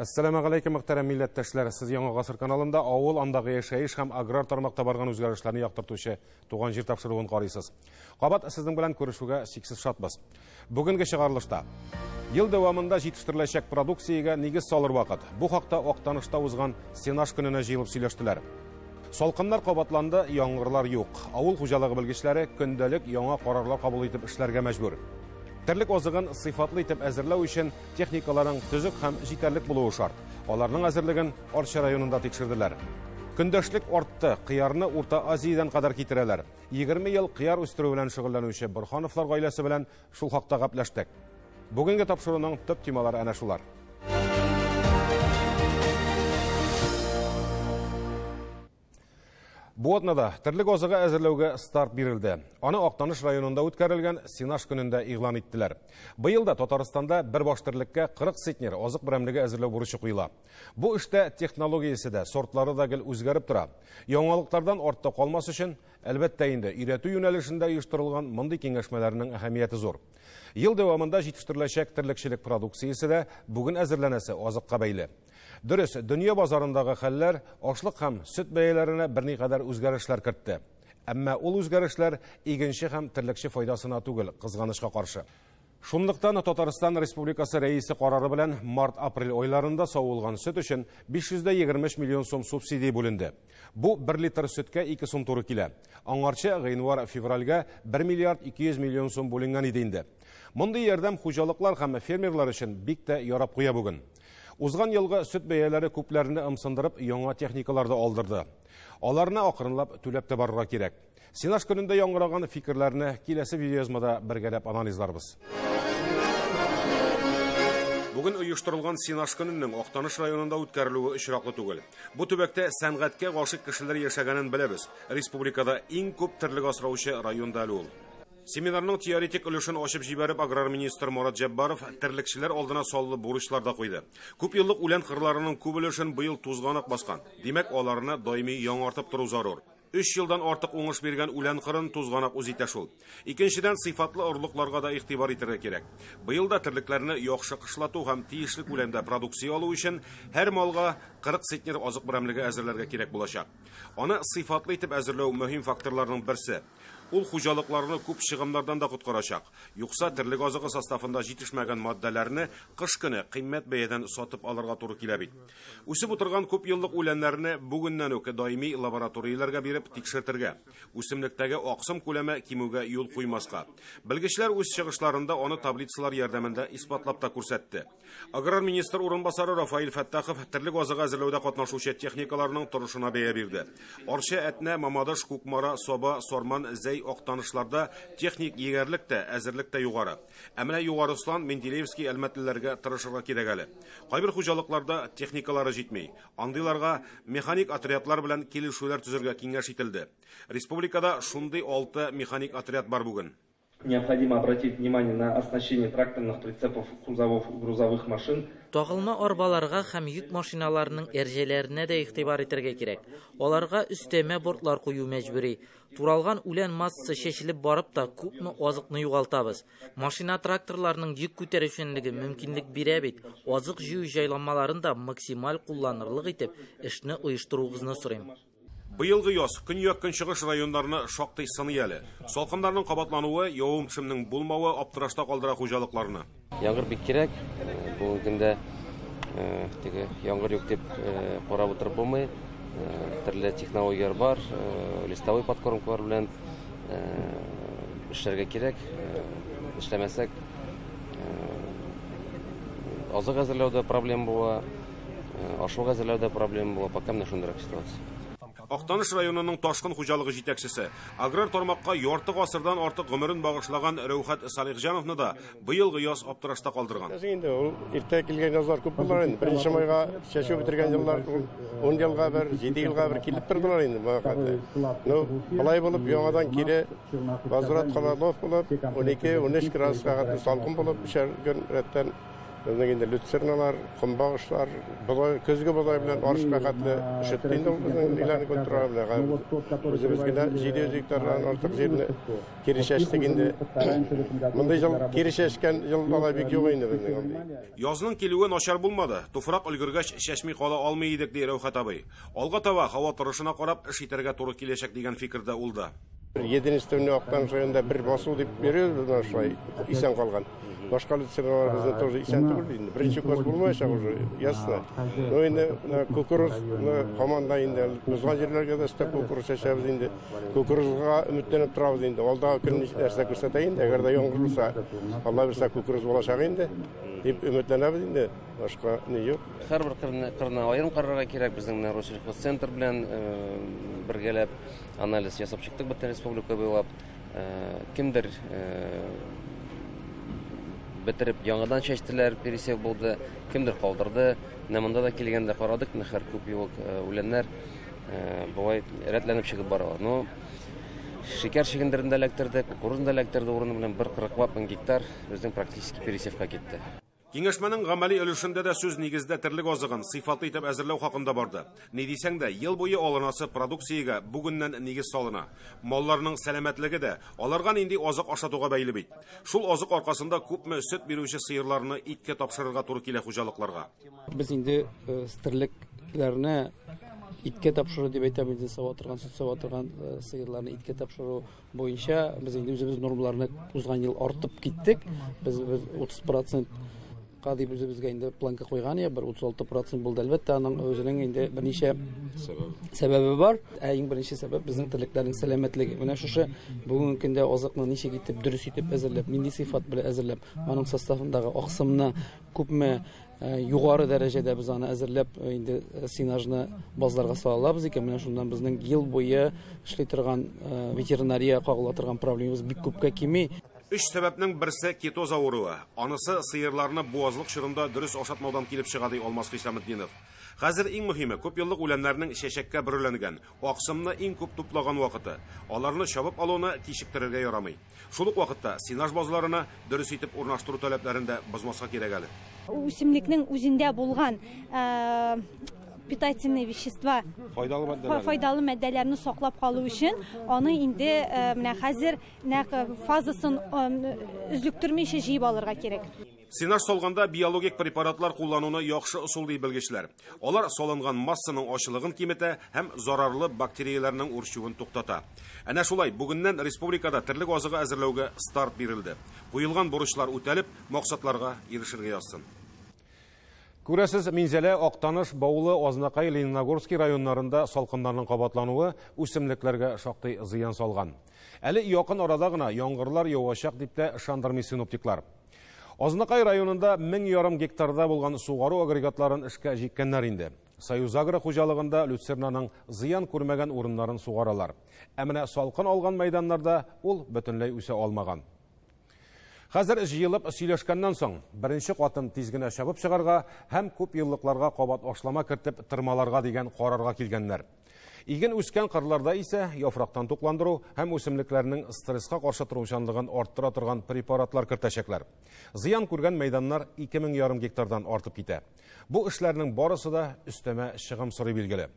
Әссәламү галәйкүм, мөхтәрәм милләттәшләр. Сез Яңа Гасыр каналында авыл, андагы яшәеш һәм аграр тармакта барган үзгәрешләрне яктыртучы Туган җир тапшыруын карыйсыз. Кабат сезнең белән күрешүгә чиксез шатбыз. Бүгенге чыгарылышта ел дәвамында җитештереләчәк продукциягә нигез салыр вакыт. Бу хакта Актанышта узган сенаж көненә җыелып сөйләштеләр. Салкыннар кабатланды, яңгырлар юк. Авыл хуҗалыгы белгечләре көндәлек яңа карарлар кабул итеп эшләргә мәҗбүр. Терлек азыгын сыйфатлы итеп әзерләү өчен техникаларның төзек һәм җитәрлек булуы шарт. Аларның әзерлеген Арча районында тикшерделәр. Көндәшлек артты, кыярны Урта Азиядән кадәр китерәләр. 20 ел кыяр үстерү белән шөгыльләнүче Борһановлар гаиләсе белән шул хакта гәпләштек. Бүгенге тапшыруның төп темалары әнә шулар. Бу атнада терлек азыгы әзерләүгә старт бирелде. Аны Актаныш районында үткәрелгән сенаж көнендә игълан иттеләр. Быел да Татарстанда бер баш терлеккә 40 центнер азык берәмлеге әзерләү бурычы куела. Бу эштә технологиясе дә, сортлары да гел үзгәреп тора. Яңалыклардан артта калмас өчен, әлбәттә инде, өйрәтү юнәлешендә оештырылган мондый киңәшмәләрнең әһәмияте зур. Ел дәвамында җитештереләчәк терлекчелек продукциясе дә бүген әзерләнәсе азыкка бәйле. Дөрес, дөнья базарындагы хәлләр ашлык һәм сөт бәяләренә берникадәр үзгәрешләр кертте. Әмма ул үзгәрешләр игенче һәм терлекче файдасына түгел, кызганычка каршы. Шунлыктан Татарстан Республикасы рәисе карары белән март-апрель айларында савылган сөт өчен 523 миллион сум субсидия бүленде. Бу 1 литр сөткә 2 сум туры килә. Аңарчы гыйнвар-февральгә 1 миллиард 200 миллион сум бүленгән иде инде. Мондый ярдәм хуҗалыклар һәм фермерлар өчен бик тә ярап куя бүген. Узган елгы сөт бәяләре күпләрне ымсындырып яңа техникалар да алдырды. Аларны акрынлап түләп тә барырга кирәк. Сенаж көнендә яңгыраган фикерләрне киләсе видеоязмада бергәләп анализларбыз. Бүген оештырылган сенаж көненең Актаныш районында үткәрелүе очраклы түгел. Бу төбәктә сәнгатькә гашыйк кешеләр яшәгәнен беләбез. Республикада иң күп терлек асраучы район да әле ул. Семинарның теоретик өлешен ачып җибәреп, аграр министр Марат Җәббаров терлекчеләр алдына саллы бурычлар да куйды. Күп еллык үлән кырларының күп өлешен быел тузганак баскан. Димәк, аларны даими яңартып тору зарур. 3 елдан артык уңыш биргән үлән кырын тузганак үз итә шул. Икенчедән, сыйфатлы орлыкларга да игътибар итәргә кирәк. Быел да терлекләрне яхшы кышлату һәм тиешле күләмдә продукция алу өчен һәр малга 40 центнер азык берәмлеге әзерләргә кирәк булачак. Аны сыйфатлы итеп әзерләү мөһим факторларның берсе. Ул хуҗалыкларны күп чыгымнардан да коткарачак. Юкса терлек азыгы составында җитешмәгән матдәләрне кыш көне кыйммәт бәядән сатып алырга туры килә бит. Үсеп утырган күп еллык үләннәрне бүгеннән үк даими лабораторияләргә биреп тикшертергә. Үсемлектәге аксым күләме кимүгә юл куймаска. Белгечләр үз чыгышларында аны таблицалар ярдәмендә исбатлап та күрсәтте. Аграр министр урынбасары Рафаил Фәттахов терлек азыгы әзерләүдә катнашучы техникаларның торышына бәя бирде. Арча, Әтнә, Мамадыш, Кукмара, Саба, Сарман, Зәй, Актанышларда техник егәрлек тә, әзерлек тә югары. Ә менә Югары Ослан, Менделеевский, Әлмәтлеләргә тырышырга кирәк әле. Кайбер хуҗалыкларда техникалары җитми. Андыйларга механик отрядлар белән килешүләр төзергә киңәш ителде. Республикада шундый 6 механик отряд бар бүген. Необходимо обратить внимание на оснащение тракторных прицепов, кузовов, грузовых машин. Тагылма арбаларга һәм йөк машиналарының әрҗәләренә дә игътибар итәргә кирәк. Аларга өстәмә бортлар кую мәҗбүри. Туралган үлән массасы чәчелеп барып та күпме азыкны югалтабыз. Машина тракторларының йөк күтәрүчәнлеге мөмкинлек бирә бит. Азык җыю җайланмаларын да максималь кулланырлык итеп эшне оештыруыгызны сорыйм. Быелгы яз көньяк-көнчыгыш районнарны шактый сыный әле. Салкыннарның кабатлануы, явым-төшемнең булмавы аптырашта калдыра хуҗалыкларны. Яңгыр бик кирәк. Бүгенге көндә теге яңгыр юк дип карап утырып булмый. Төрле технологияләр бар, листовой подкормкалар белән эшләргә кирәк. Эшләмәсәк, азык әзерләүдә проблема була, ашлык әзерләүдә проблема була. Пока менә шундыйрак ситуация. Актаныш районының Ташкын хуҗалыгы җитәкчесе, аграр тармакка ярты гасырдан артык гомерен багышлаган Рәүхәт Салихҗановны да быелгы яз аптырашта калдырган. Инде ул иртә килгән язлар күп булдылар инде. Беренче майга чәчү бетергән еллар ул 10 елга бер, 7 елга бер килеп тордылар инде бу хәтле. Ну, алай булып яңадан кире возврат холодов булып, 12-13 градуска хәтле салкын булып, өчәр көн рәттән Безнең инде люцерналар, көнбагышлар, бодай, көзге бодай белән арышка хәтле өшетте инде ул безнең ниләрне культуралар белән. Үзебез генә 700 гектардан артык җирне кире чәчтек инде. Мондый ел кире чәчкән ел алай бик юк инде безнең андый. Язның килүе начар булмады. Туфрак өлгергәч чәчми кала алмый идек, ди Рәүхәт абый. Алга таба һава торышына карап эш итәргә туры киләчәк дигән фикердә ул да. Единственный Актаныш районында бер басу дип йөрибез без шулай исән калган. Башка люцерналар безнең тоже исән түгел инде. Беренче курс булмаячак уже, ясно. Но инде кукуруз һаман да инде бозган җирләргә дә өстәп кукуруз чәчәбез инде. Кукурузга өметләнеп торабыз инде. Алдагы көн нәрсә күрсәтә инде, әгәр дә яңгыр булса, Алла бирсә кукуруз булачак инде дип өметләнәбез инде. Башка ни юк. Һәрбер кырны аерым карарга кирәк. Безнең менә Россельхозцентр белән бергәләп анализ ясап чыктык бөтен республика буйлап. Кемдер бетереп яңадан чәчтеләр, пересев булды, кемдер калдырды. Менә монда да килгәндә карадык, менә һәр күп юк үләннәр болай рәтләнеп чыгып баралар. Но шикәр чөгендерен дә эләктерде, кукурузны да эләктерде, урыны белән бер кырыклап мең гектар безнең практически пересевка китте. Киңәшмәнең гамәли өлешендә дә сүз нигездә терлек азыгын сыйфатлы итеп әзерләү хакында барды. Ни дисәң дә, ел буе алынасы продукциягә бүгеннән нигез салына. Малларның сәламәтлеге дә аларга нинди азык ашатуга бәйле бит. Шул азык аркасында күпме сөт бирүче сыерларны иткә тапшырырга туры килә хуҗалыкларга. Без инде терлекләрне иткә тапшыру дип әйтәм инде, сава торган, сөт сава торган сыерларны иткә тапшыру буенча без инде үзебез нормаларны узган ел артып киттек. Без 30% дип үзебезгә инде планка куйган идек, бер 36% булды. Әлбәттә, аның үзенең инде берничә сәбәбе бар. Ә иң беренче сәбәп безнең терлекләрнең сәламәтлеге. Менә шушы бүгенге көндә азыкны ничек итеп дөрес итеп әзерләп, нинди сыйфат белән әзерләп, аның составындагы аксымны күпме югары дәрәҗәдә без аны әзерләп инде сенажны базларга сала алабыз икән, менә шуннан безнең ел буе эшли торган ветеринария кагыла торган проблемабыз бик күпкә кими. Өч сәбәпнең берсе кетоз авыруы. Анысы сыерларны буазлык чорында дөрес ашатмаудан килеп чыга, ди Алмаз Хисаметдинов. Хәзер иң мөһиме күп еллык үләннәрнең чәчәккә бөреләнгән, аксымны иң күп туплаган вакыты. Аларны чабып алуны кичектерергә ярамый. Шул ук вакытта сенаж базларына дөрес итеп урнаштыру таләпләрен дә бозмаска кирәк әле. Үсемлекнең үзендә булган питательные вещества, файдалы матдәләрне саклап калу өчен аны инде менә хәзер нәкъ фазасын өзлектермичә җыеп алырга кирәк. Сенаж салганда биологик препаратлар куллануны яхшы ысул ди белгечләр. Алар салынган массаның ачылыгын киметә һәм зарарлы бактерияләрнең үрчүен туктата. Әнә шулай бүгеннән республикада терлек азыгы әзерләүгә старт бирелде. Куелган бурычлар үтәлеп, максатларга ирешергә язсын. Күрәсез, Минзәлә, Актаныш, Баулы, Азнакай, Лениногорский районнарында салкыннарның кабатлануы үсемлекләргә шактый зыян салган. Әле якын арада гына яңгырлар явачак дип тә ышандырмый синоптиклар. Азнакай районында 1500 гектарда булган сугару агрегатларын эшкә җиккәннәр инде. Союзагро хуҗалыгында люцернаның зыян күрмәгән урыннарын сугаралар. Ә менә салкын алган мәйданнарда ул бөтенләй үсә алмаган. Хәзер җыелып сөйләшкәннән соң беренче катын тиз генә чабып чыгарга һәм күп еллыкларга кабат ашлама кертеп тырмаларга дигән карарга килгәннәр. Иген үскән кырларда исә яфрактан тукландыру һәм үсемлекләрнең стресска каршы торучанлыгын арттыра торган препаратлар кертәчәкләр. Зыян күргән мәйданнар 2500 гектардан артып китә. Бу эшләрнең барысы да өстәмә чыгым сорый билгеле.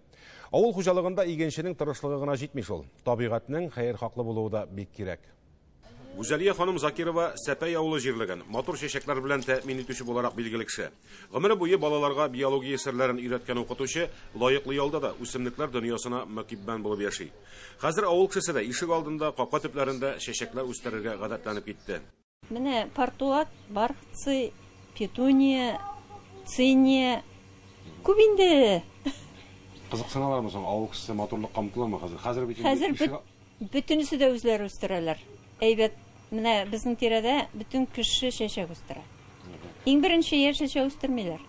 Авыл хуҗалыгында игенченең тырышлыгы гына җитми шул. Табигатьнең хәер-хаклы булуы да бик кирәк. Гүзәлия ханым Закирова Сәпәй авылы җирлеген матур чәчәкләр белән тәэмин итүче буларак билгеле кеше. Гомере буе балаларга биология серләрен өйрәткән укытучы лаеклы ялда да үсемлекләр дөньясына мөкиббән булып яши. Хәзер авыл кешесе дә ишек алдында, капка төпләрендә чәчәкләр үстерергә гадәтләнеп китте. Менә портулак, бархатцы, петуния, циния күп инде. Кызыксыналармы соң авыл кешесе матурлыкка омтыламы хәзер? Хәзер бит инде бөтенесе дә үзләре үстерәләр. Әйбәт, менә безнең тирәдә бөтен кеше чәчәк үстерә. Иң беренче яшелчә үстермиләр.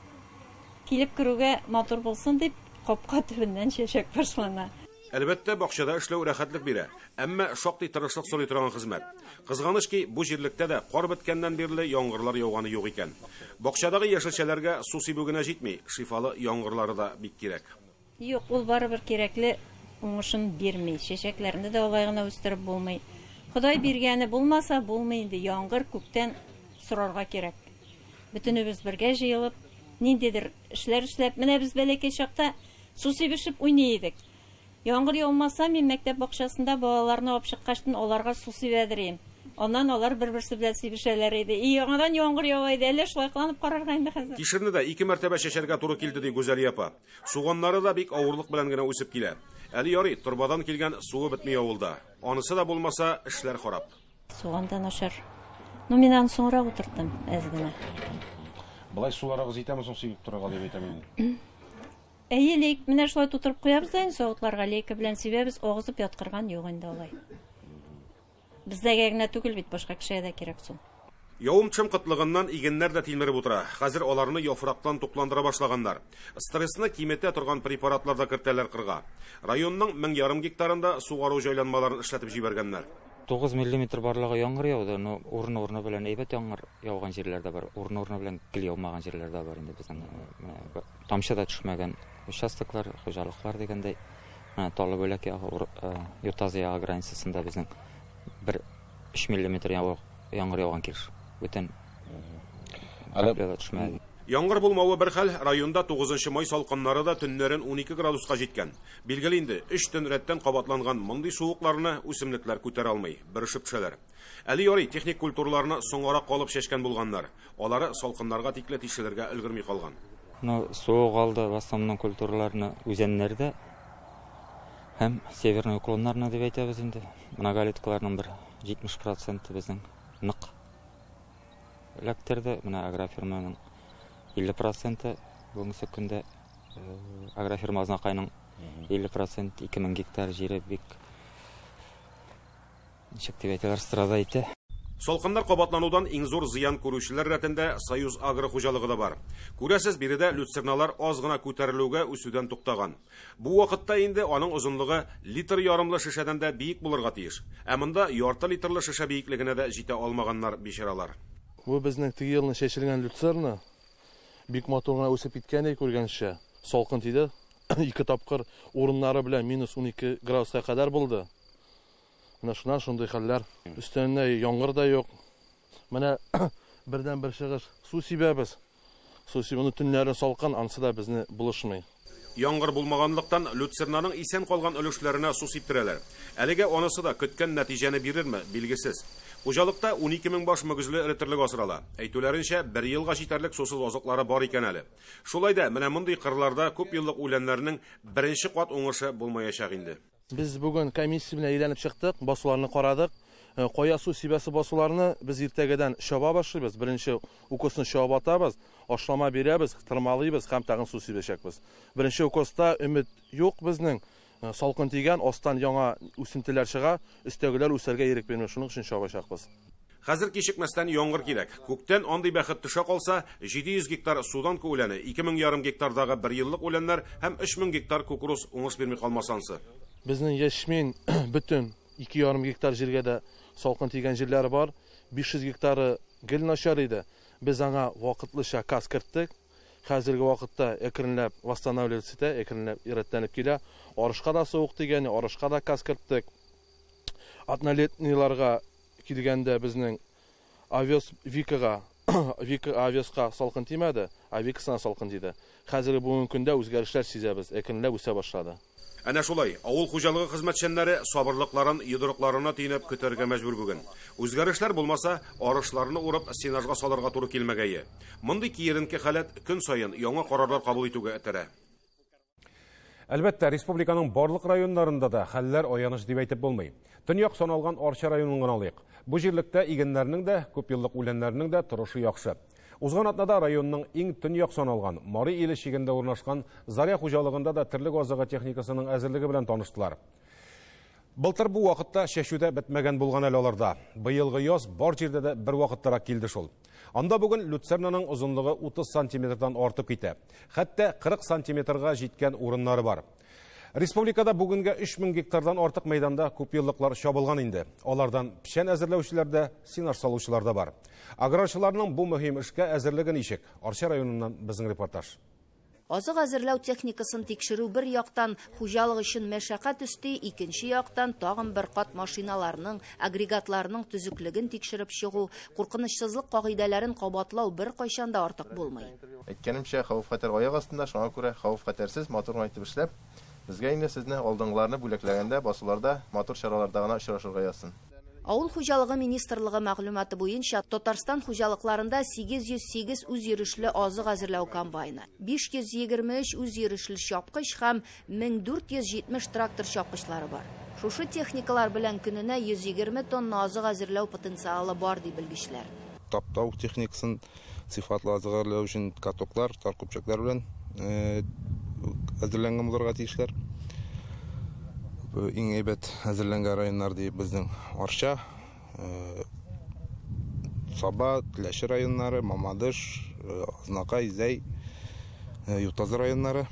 Килеп керүгә матур булсын дип, капка төбеннән чәчәк башлана. Әлбәттә, бакчада эшләү рәхәтлек бирә, әмма шактый тырышлык сорый торган хезмәт. Кызганыч ки, бу җирлектә дә кар беткәннән бирле яңгырлар яуганы юк икән. Бакчадагы яшелчәләргә су сибү генә җитми, шифалы яңгырлары да бик кирәк. Юк, ул барыбер кирәкле уңышын бирми. Чәчәкләрне дә алай гына үстереп булмый. Ходай биргәне булмаса булмый инде, яңгыр күктән сорарга кирәк. Бөтенебез бергә җыелып, ниндидер эшләр эшләп, менә без бәләкәй чакта су сибешеп уйный идек. Яңгыр яумаса, мин мәктәп бакчасында балаларны алып чыккачтын аларга су сибәдер идем. Аннан алар бер-берсе белән сибешәләр иде. И яңадан яңгыр ява иде. Әллә шулай кыланып карарга инде хәзер. Кишерне дә 2 мәртәбә чәчәргә туры килде, ди Гүзәлия апа. Суганнары да бик авырлык белән генә үсеп килә. Әле ярый, торбадан килгән суы бетми авылда. Анысы да булмаса, эшләр харап. Суган да начар. Ну, мин аны соңрак утырттым, әз генә. Былай суларыгыз җитәме соң сибеп торырга дип әйтәм инде. Әйе, лейк, менә шулай тутырып куябыз да инде савытларга, лейка белән сибәбез, агызып яткырган юк инде алай. Бездәгә генә түгел бит, башка кешегә дә кирәк су. Явым-төшем кытлыгыннан игеннәр дә тилмереп утыра. Хәзер аларны яфрактан тукландыра башлаганнар. Стрессны киметә торган препаратлар да кертәләр кырга. Районның 1500 гектарында сугару җайланмаларын эшләтеп җибәргәннәр. 9 миллиметр барлыгы яңгыр яуды, но урыны-урыны белән әйбәт яңгыр яуган җирләр дә бар, урыны-урыны белән гел яумаган җирләр дә бар инде безнең. Менә тамчы да төшмәгән участоклар, хуҗалыклар дигәндәй. Менә Талы Бүләк ягы, Ютазы ягы границасында безнең бер 3 миллиметр яңгыр яуган килеш. Бүтән капля да төшмәде. Яңгыр булмавы бер хәл, районда 9 май салкыннары да төннәрен 12 градуска җиткән. Билгеле инде, 3 төн рәттән кабатланган мондый суыкларны үсемлекләр күтәрә алмый, бөрешеп төшәләр. Әле ярый, техник культураларны соңгарак калып чәчкән булганнар. Алары салкыннарга тикле тишелергә өлгерми калган. Ну, суык алды в основном культураларны үзәннәрдә һәм северный уклоннарны дип әйтәбез инде. Многолеткаларның бер 70% безнең нык эләктерде. Менә агрофирманың 50% бүгенге көндә агрофирма Азнакайның 50% 2000 гектар җире бик ничек дип әйтәләр, страда итә. Салкыннар кабатланудан иң зур зыян күрүчеләр рәтендә Союз агро хуҗалыгы да бар. Күрәсез, биредә люцерналар аз гына күтәрелүгә үсүдән туктаган. Бу вакытта инде аның озынлыгы литр ярымлы шешәдән дә биек булырга тиеш. Ә монда ярты литрлы шешә биеклегенә дә җитә алмаганнар бичаралар. Бу безнең теге елны чәчелгән люцерна бик матур гына үсеп киткән күргәнчә. Салкын тиде. 2 тапкыр урыннары белән минус 12 градуска кадәр булды. Менә шуннан шундый хәлләр. Өстәвенә яңгыр да юк. Менә бердән бер чыгыш су сибәбез. Су сибүне төннәре салкын, ансы да безне булышмый. Яңгыр булмаганлыктан люцернаның исән калган өлешләренә су сиптерәләр. Әлегә анысы да көткән нәтиҗәне бирерме, билгесез. Хуҗалыкта 12000 баш мөгезле эре терлек асрала. Әйтүләренчә, бер елга җитәрлек сусыз азыклары бар икән әле. Шулай да менә мондый кырларда күп еллык үләннәрнең беренче кат уңышы булмаячак инде. Без бүген комиссия белән әйләнеп чыктык, басуларны карадык. Кая су сибәсе басуларны без иртәгәдән чаба башлыйбыз. Беренче укосны чабып атабыз, ашлама бирәбез, тырмалыйбыз һәм тагын су сибәчәкбез. Беренче укоста өмет юк безнең. Салкын тигән, астан яңа үсентеләр чыга, өстәгеләр үсәргә ирек бирми, шуның өчен чабачакбыз. Хәзер кичекмәстән яңгыр кирәк. Күктән андый бәхет төшә калса, 700 гектар суданка үләне, 2500 гектардагы бер еллык үләннәр һәм 3000 гектар кукуруз уңыш бирми калмасансы. Безнең яшмин бөтен 2,5 гектар җиргә дә салкын тигән җирләре бар. 500 гектары гел начар иде. Без аңа вакытлыча каз керттек. Хәзерге вакытта әкренләп восстанавливаться итә, әкренләп рәтләнеп килә. Арышка да суык тигән, арышка да каз керттек. Однолетнийларга килгәндә безнең овес Викага, Вика овеска салкын тимәде, а Викасына салкын тиде. Хәзерге бүгенге көндә үзгәрешләр сизәбез, әкренләп үсә башлады. Әнә шулай, авыл хуҗалыгы хезмәтчәннәре сабырлыкларын йодрыкларына төйнәп көтәргә мәҗбүр бүген. Үзгәрешләр булмаса, арышларны урып сенажга салырга туры килмәгәе. Мондый киеренке халәт көн саен яңа карарлар кабул итүгә этәрә. Әлбәттә, республиканың барлык районнарында да хәлләр аяныч дип әйтеп булмый. Төньяк саналган Арча районын гына алыйк. Бу җирлектә игеннәрнең дә, күп еллык үләннәрнең дә торышы яхшы. Узган атнада районның иң төньяк саналган Мари иле чигендә урнашкан Заря хуҗалыгында да терлек азыгы техникасының әзерлеге белән таныштылар. Былтыр бу вакытта чәчүдә бетмәгән булган әле аларда. Быелгы яз бар җирдә дә бер вакыттарак килде шул. Анда бүген люцернаның озынлыгы 30 сантиметрдан артып китә. Хәтта 40 сантиметрга җиткән урыннары бар. Республикада бүгенгә 3000 гектардан артык мәйданда күпьеллыклар чабылган инде. Алардан печән әзерләүчеләр дә, сенаж салучылар да бар. Аграрчыларның бу мөһим эшкә әзерлеге ничек? Арча районыннан безнең репортаж. Азык әзерләү техникасын тикшерү бер яктан хуҗалык өчен мәшәкать өсти, икенче яктан тагын бер кат машиналарның, агрегатларның төзеклеген тикшереп чыгу, куркынычсызлык кагыйдәләрен кабатлау беркайчан да артык булмый. Әйткәнемчә, хәвеф-хәтәр аяк астында, шуңа күрә хәвеф-хәтәрсез матур гына итеп эшләп, безгә инде сезне алдынгыларны бүләкләгәндә басуларда, матур чараларда гына очрашырга язсын. Авыл хуҗалыгы министрлыгы мәгълүматы буенча Татарстан хуҗалыкларында 808 үзйөрешле азык әзерләү комбайны, 523 үзйөрешле чапкыч һәм 1470 трактор чапкычлары бар. Шушы техникалар белән көненә 120 тонна азык әзерләү потенциалы бар, ди белгечләр. Таптау техникасын сыйфатлы азык әзерләү өчен катоклар, тар көпчәкләр белән әзерләнгән булырга тиешләр. Иң әйбәт әзерләнгән районнар дип безнең Арча, Саба, Теләче районнары, Мамадыш, Азнакай, Зәй, Ютазы районнары.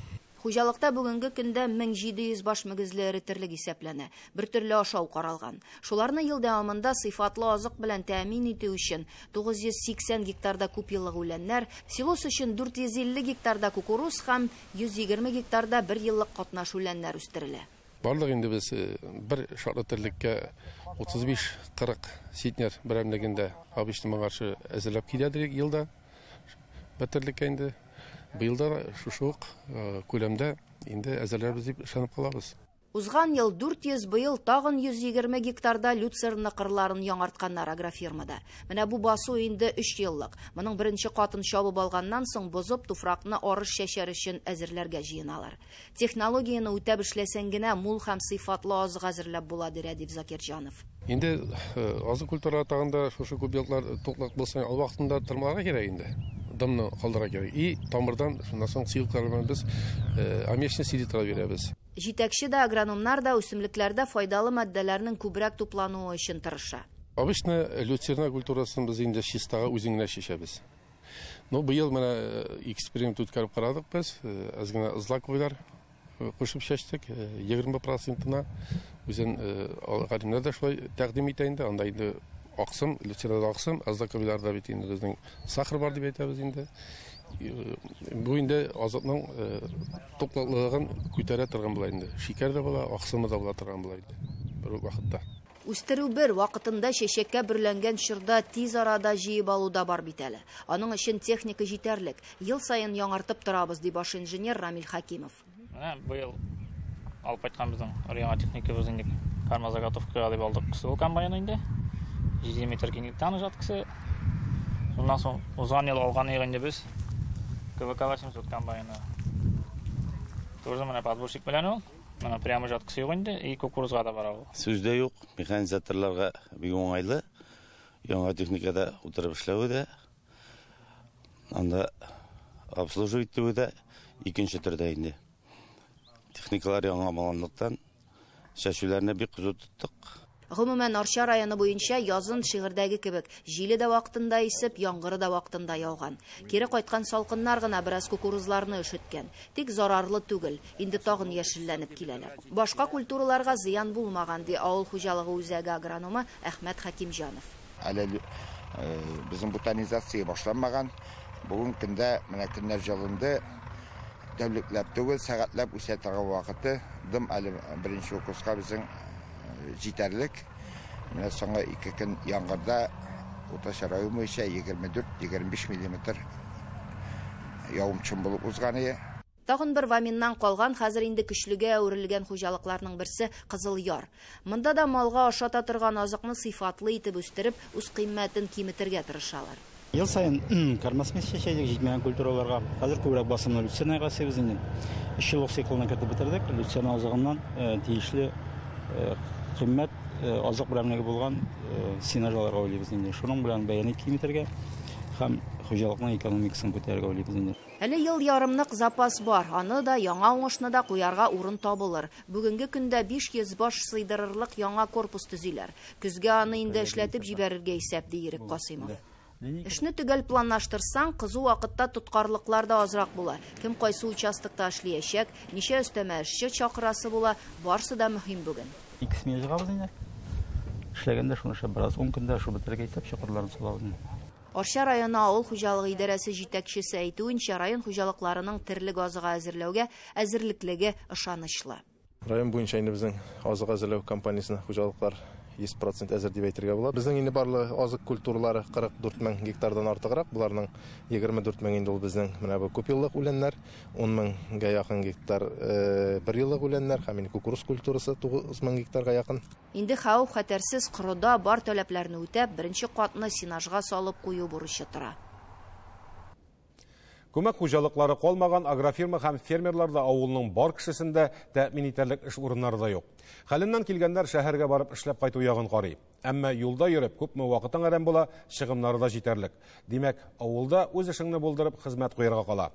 Хуҗалыкта бүгенге көндә 1700 баш мөгезле эре терлек исәпләнә. Бер төрле ашау каралган. Шуларны ел дәвамында сыйфатлы азык белән тәэмин итү өчен 980 гектарда күпьеллык үләннәр, силос өчен 450 гектарда кукуруз һәм 120 гектарда бер еллык катнаш үләннәр үстерелә. Барлык инде без бер шартлы терлеккә 35-40 центнер берәмлегендә обычно моңарчы әзерләп киләдер елда. Бер терлеккә инде быел да шушы ук күләмдә инде әзерләрбез дип ышанып калабыз. Узган ел 400, быел тагын 120 гектарда люцерна кырларын яңартканнар агрофирмада. Менә бу басу инде 3 еллык. Моның беренче катын чабып алганнан соң бозып туфракны арыш чәчәр өчен әзерләргә җыеналар. Технологияне үтәп эшләсәң генә мул һәм сыйфатлы азык әзерләп була, ди Рәдиф Закирҗанов. Инде азык культура тагында шушы күп еллар туклык булса, ул вакытында тырмаларга кирәк инде. Дымны калдырырга кирәк. И тамырдан шуннан соң сыеклыклар белән без аммиачный селитра бирәбез. Җитәкче дә, агрономнар да үсемлекләрдә файдалы матдәләрнең күбрәк туплануы өчен тырыша. Обычно люцерна культурасын без инде чистага үзен генә чәчәбез. Но быел менә эксперимент үткәреп карадык без, әз генә злаковыйлар кушып чәчтек, 20%-на үзен галимнәр дә шулай тәкъдим итә инде, анда инде аксым, люцернада аксым, злаковыйларда бит инде безнең сахар бар дип әйтәбез инде. Бу инде азыкның туклыклыгын күтәрә торган була инде. Шикәр дә була, аксымы да була торган була инде бер үк вакытта. Үстерү бер вакытында чәчәккә бөрләнгән чорда тиз арада җыеп алу да бар бит әле. Аның өчен техника җитәрлек. Ел саен яңартып торабыз, ди баш инженер Рамил Хакимов. Менә быел алып кайткан безнең яңа техникабыз инде кормозаготовкага дип алдык. Су комбайны инде 7 метр киңлектән жаткысы. Шуннан соң узган ел алган инде без КВК 800 комбайны. Тоже менә подборщик белән ул. Менә прямо жаткысы юк инде, и кукурузга да бара ул. Сүз дә юк, механизаторларга бик уңайлы. Яңа техникада утырып эшләве дә, анда обслуживать итүе дә икенче төрдә инде. Техникалар яңа булганлыктан чәчүләрне бик кызу тоттык. Гомумән, Арча районы буенча язын шигырьдәге кебек җиле дә вакытында исеп, яңгыры да вакытында яуган. Кире кайткан салкыннар гына бераз кукурузларны өшеткән. Тик зарарлы түгел, инде тагын яшелләнеп киләләр. Башка культураларга зыян булмаган, ди авыл хуҗалыгы үзәге агрономы Әхмәт Хакимҗанов. Әле безнең ботанизация башланмаган. Бүген көндә менә көннәр җылынды. Тәүлекләп түгел, сәгатьләп үсә торган вакыты. Дым әле беренче укуска безнең җитәрлек. Менә соңгы 2 көн яңгырда уртача район буенча 24-25 миллиметр явым-төшем булып узган иде. Тагын бер Ваминнан калган, хәзер инде көчлегә әверелгән хуҗалыкларның берсе Кызыл Яр. Монда да малга ашата торган азыкны сыйфатлы итеп үстереп, үз кыйммәтен киметергә тырышалар. Ел сайын кормосмесь чәчәдек җитмәгән культураларга. Хәзер күбрәк басымны люцернага ясыйбыз инде. 3 еллык циклны кертеп бетердек. Люцерна азыгыннан тиешле кыйммәт азык берәмлеге булган сенаж алырга уйлыйбыз инде. Шуның белән бәяне киметергә һәм хуҗалыкның экономикасын күтәрергә уйлыйбыз инде. Әле ел ярымлык запас бар. Аны да, яңа уңышны да куярга урын табылыр. Бүгенге көндә 500 баш сыйдырырлык яңа корпус төзиләр. Көзгә аны инде эшләтеп җибәрергә исәп, ди Ирек Касыймов. Эшне төгәл планлаштырсаң, кызу вакытта тоткарлыклар да азрак була. Кем кайсы участокта эшләячәк, ничә өстәмә эшче чакырасы була, барсы да мөһим бүген. 2 смена чыгабыз инде. Эшләгәндә шуны эшләп бераз 10 көндә шул бетерергә исәп чокырларын салабыз инде. Арча районы авыл хуҗалыгы идарәсе җитәкчесе әйтүенчә, район хуҗалыкларының терлек азыгы әзерләүгә әзерлеклеге ышанычлы. Район буенча инде безнең азык әзерләү компаниясенә хуҗалыклар 100% әзер дип әйтергә була. Безнең инде барлык азык культуралары 44 мең гектардан артыграк. Буларның 24 мең инде ул безнең менә бу күпьеллык үләннәр, 10 меңгә якын гектар бер еллык үләннәр һәм инде кукуруз культурасы 9 мең гектарга якын. Инде хәвеф-хәтәрсез корыда бар таләпләрне үтәп, беренче катны сенажга салып кую бурычы тора. Күмәк хуҗалыклары калмаган агрофирма һәм фермерлар да авылның бар кешесен дә тәэмин итәрлек эш урыннары да юк. Хәленнән килгәннәр шәһәргә барып эшләп кайту ягын карый. Әмма юлда йөреп күпме вакытың әрәм була, чыгымнары да җитәрлек. Димәк, авылда үз эшеңне булдырып хезмәт куярга кала.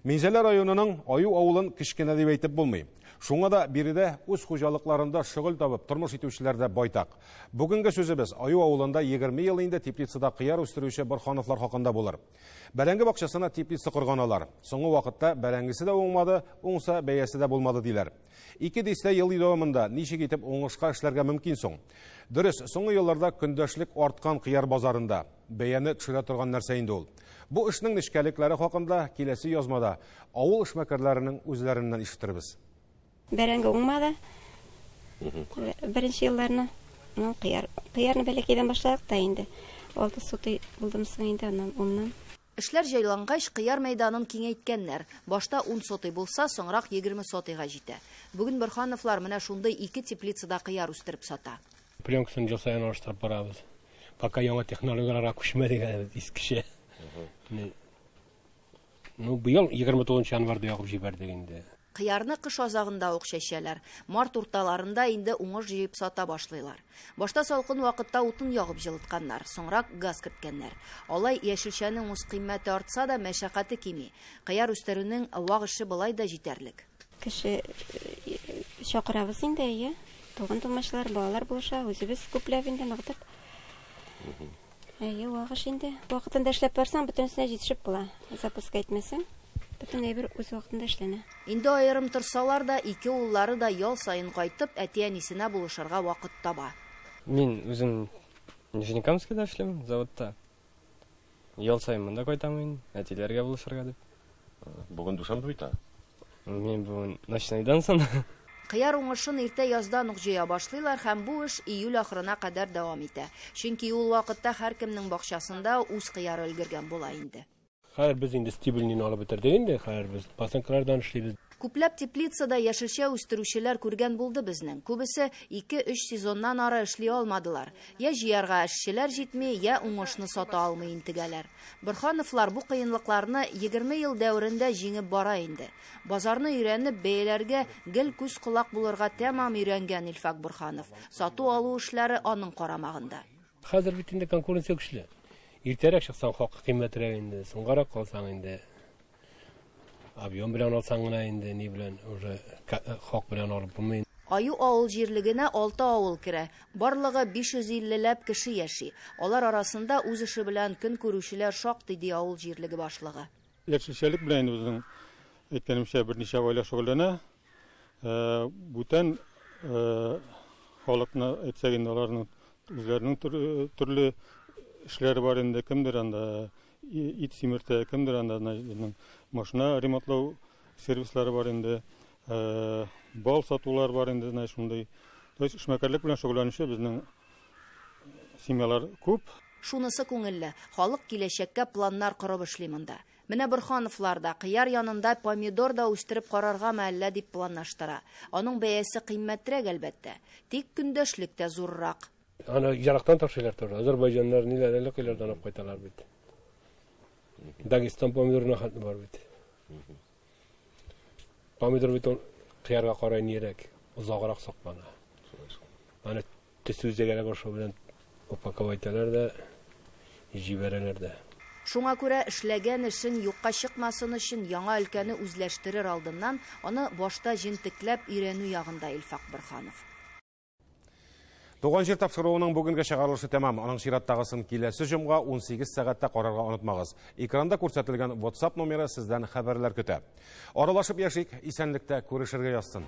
Минзәлә районының Аю авылын кечкенә дип әйтеп булмый. Шуңа да биредә үз хуҗалыкларында шөгыль табып тормыш итүчеләр дә байтак. Бүгенге сүзебез Аю авылында 20 ел инде теплицада кыяр үстерүче Борхановлар хакында булыр. Бәрәңге бакчасына теплица корган алар. Соңгы вакытта бәрәңгесе дә уңмады, уңса бәясе дә булмады диләр. 2 дистә ел дәвамында ничек итеп уңышка эшләргә мөмкин соң? Дөрес, соңгы елларда көндәшлек арткан кыяр базарында бәяне төшерә торган нәрсә инде ул. Бу эшнең нечкәлекләре хакында киләсе язмада авыл эшмәкәрләренең үзләреннән ишетербез. Бәрәңге уңмады. Беренче елларны, ну, кыярны бәләкәйдән башладык та инде. 6 сотый булдым соң инде аннан, уннан. Эшләр җайлангач, кыяр мәйданын киңәйткәннәр. Башта 10 сотый булса, соңрак 20 сотыйга җитә. Бүген Борхановлар менә шундый 2 теплицада кыяр үстереп сата. Пленкасын ел саен алыштырып барабыз. Пока яңа технологияләргә күчмәдек әле, искечә. Ну, быел 29 январьда ягып җибәрдек инде. Кыярны кыш азагында ук чәчәләр. Март урталарында инде уңыш җыеп сата башлыйлар. Башта салкын вакытта утын ягып җылытканнар, соңрак газ керткәннәр. Алай яшелчәнең үз кыйммәте артса да, мәшәкате кими. Кыяр үстерүнең вак эше болай да җитәрлек. Кеше чакырабыз инде, әйе. Туган тумачлар, балалар булыша, үзебез күпләп инде ныгытып. Әйе, вак эш инде. Вакытында эшләп барсаң, бөтенесенә җитешеп була. Запуска әйтмәсәң, бөтен әйбер үз вакытында эшләнә. Инде аерым торсалар да, ике уллары да ял саен кайтып, әти-әнисенә булышырга вакыт таба. Мин үзем Нижнекамскида эшлим, заводта. Ял саен монда кайтам инде, әтиләргә булышырга дип. Бүген дүшәмбе бит, ә? Мин бүген ночнойдан соң. Кыяр уңышын иртә яздан ук җыя башлыйлар һәм бу эш июль ахырына кадәр дәвам итә. Чөнки ул вакытта һәркемнең бакчасында үз кыяры өлгергән була инде. Хәзер без инде стебельнин алып бетердек инде, хәзер без пасынкалардан эшлибез. Күпләп теплицада яшелчә үстерүчеләр күргән булды безнең. Күбесе 2-3 сезоннан ары эшли алмадылар. Я җыярга эшчеләр җитми, я уңышны сата алмый интегәләр. Борхановлар бу кыенлыкларны 20 ел дәверендә җиңеп бара инде. Базарны өйрәнеп, бәяләргә гел күз колак булырга тәмам өйрәнгән Илфак Борханов. Сату алу эшләре аның карамагында. Хәзер бит инде конкуренция көчле. Иртәрәк чыксаң хак кыйммәтрәк инде, соңгарак калсаң инде объем белән алсаң гына инде, ни белән уже хак белән алып булмый. Аю авыл җирлегенә 6 авыл керә. Барлыгы 550 ләп кеше яши. Алар арасында үз эше белән көн күрүчеләр шактый, ди авыл җирлеге башлыгы. Яшелчәлек белән инде безнең әйткәнемчә берничә гаилә шөгыльләнә. Бүтән халыкны әйтсәк инде, аларның үзләренең төрле эшләре бар инде. Кемдер анда ит симертә, кемдер анда машина ремонтлау сервислары бар инде, бал сатулар бар инде, менә шундый. То есть эшмәкәрлек белән шөгыльләнүче безнең семьялар күп. Шунысы күңелле, халык киләчәккә планнар корып эшли монда. Менә Борхановлар да кыяр янында помидор да үстереп караргамы әллә дип планлаштыра. Аның бәясе кыйммәтрәк әлбәттә, тик көндәшлек тә зуррак. Аны ерактан ташыйлар тоже. Азербайҗаннар ниләр әллә кайлардан алып кайталар бит. Дагестан помидорына хәтле бар бит. Помидор бит ул кыярга карай нирәк, озаграк саклана. Аны төсе үзгәрә башлау белән упаковать итәләр дә, җибәрәләр дә. Шуңа күрә эшләгән эшен юкка чыкмасын өчен яңа өлкәне үзләштерер алдыннан аны башта җентекләп өйрәнү ягында Илфак Борханов. Туган җир тапшыруының бүгенге чыгарылышы тәмам. Аның чираттагысын киләсе җомга 18 сәгатьтә карарга онытмагыз. Экранда күрсәтелгән WhatsApp номеры сездән хәбәрләр көтә. Аралашып яшик, исәнлектә күрешергә язсын.